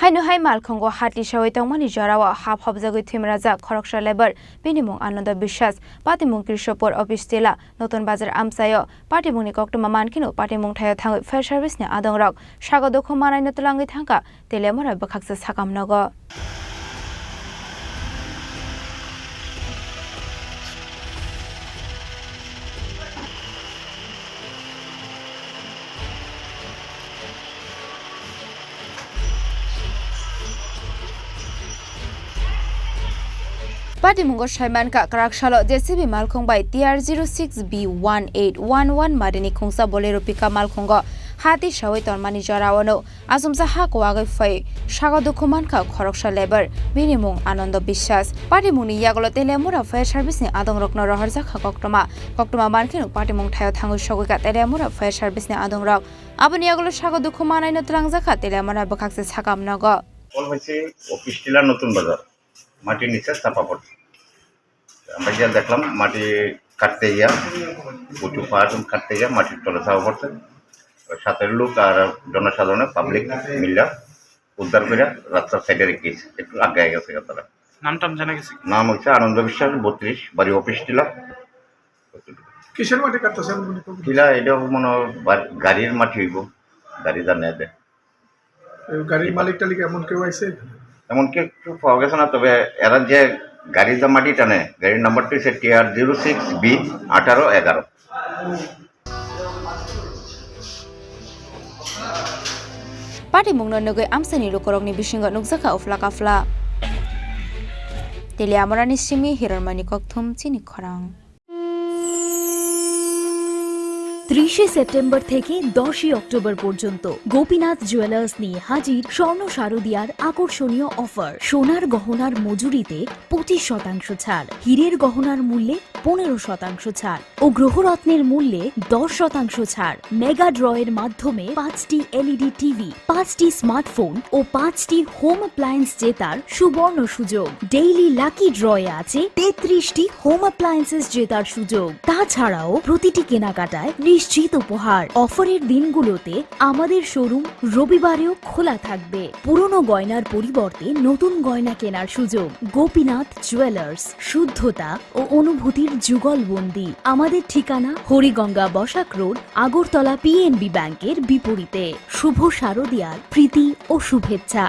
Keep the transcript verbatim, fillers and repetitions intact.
Haino hai malkhungo hati sawi tongmani jorao hap hopjagwi thwimrajak khoroksa labour, bini mung Anando Biswas, patimung Krishopur Office Tila, Notun Bazar amchaio. Patimungni koktwma mankheno patimung thaio thangwi fire service ni adongrok sago dukhu manaino twlangwi thangkha Teliamura bwkhaksa sakam nogo. Patimungo saimankha kwrak salo J C B malkhung bai T R zero six B one eight one one marini khungsa Bolero pickup malkhungo hati sawi tonmani jorao no asumsa ha kwagwi phai sago dukhu mankha khoroksa labour, bini mung Anando Biswas. Patimungni yagulo Teliamura fire service ni adongrokno rohorjakha koktwma. Koktwma mankheno patimung thaio thangwi sogwikha Teliamura fire service ni adongrok. Aboni yagulo sago dukhu manaino twlangjakha Teliamura bwkhaksa sakam nogo. Call হয়েছে অফিস টিলা নতুন বাজার, মাটির নিচে চাপা পড়ছে। আমরা গিয়ে দেখলাম মাটি কাটতে গিয়া, উঁচু পাহাড় কাটতে গিয়া মাটির তলে চাপা পড়ছে। সাথের লোক আর জনসাধারণের পাবলিক মিল্লা উদ্ধার করে রাস্তার সাইডে রেখে গেছে, একটু আগে গেছে গা তারা। নাম টাম জানা গেছে? নাম হচ্ছে আনন্দ বিশ্বাস, বত্রিশ, বাড়ি অফিস টিলা। কিসের মাটি কাটতেছেন উনি? টিলা, এটা মনে হয় বার-, গাড়ির মাটি হইব, গাড়ি জানে দে। এই গাড়ির মালিক টালিক এমন কেউ আইছে? এমন কেউ পাওয়া গেছে না, তবে এরা যে গাড়ির যে মাটি টানে, গাড়ির নাম্বারটা হচ্ছে T R zero six B আঠারো এগারো। Patimungno nugwi amchaini lukurokni bisingo nukjakha uphla kaphla. Teliamurani simi Hiranmani Kokthum chini khorang. ত্রিশে সেপ্টেম্বর থেকে দশই অক্টোবর পর্যন্ত গোপীনাথ জুয়েলার্স নিয়ে হাজির স্বর্ণ শারদিয়ার আকর্ষণীয় অফার। সোনার গহনার মজুরিতে পঁচিশ শতাংশ ছাড়, হীরের গহনার মূল্যে পনেরো শতাংশ ছাড় ও গ্রহরত্নের মূল্যে দশ শতাংশ ছাড়। মেগা ড্রয়ের মাধ্যমে পাঁচটি এলইডি টিভি, পাঁচটি স্মার্টফোন ও পাঁচটি হোম অ্যাপ্লায়েন্স জেতার সুবর্ণ সুযোগ। ডেইলি লাকি ড্রয়ে আছে তেত্রিশটি হোম অ্যাপ্লায়েন্সেস জেতার সুযোগ। তাছাড়াও প্রতিটি কেনাকাটায় নিশ্চিত উপহার। অফারের দিনগুলোতে আমাদের শোরুম রবিবারেও খোলা থাকবে। পুরনো গয়নার পরিবর্তে নতুন গয়না কেনার সুযোগ। গোপীনাথ জুয়েলার্স, শুদ্ধতা ও অনুভূতির যুগলবন্দি। আমাদের ঠিকানা হরিগঙ্গা বসাক রোড, আগরতলা পিএনবি ব্যাংকের বিপরীতে। শুভ শারদিয়ার প্রীতি ও শুভেচ্ছা।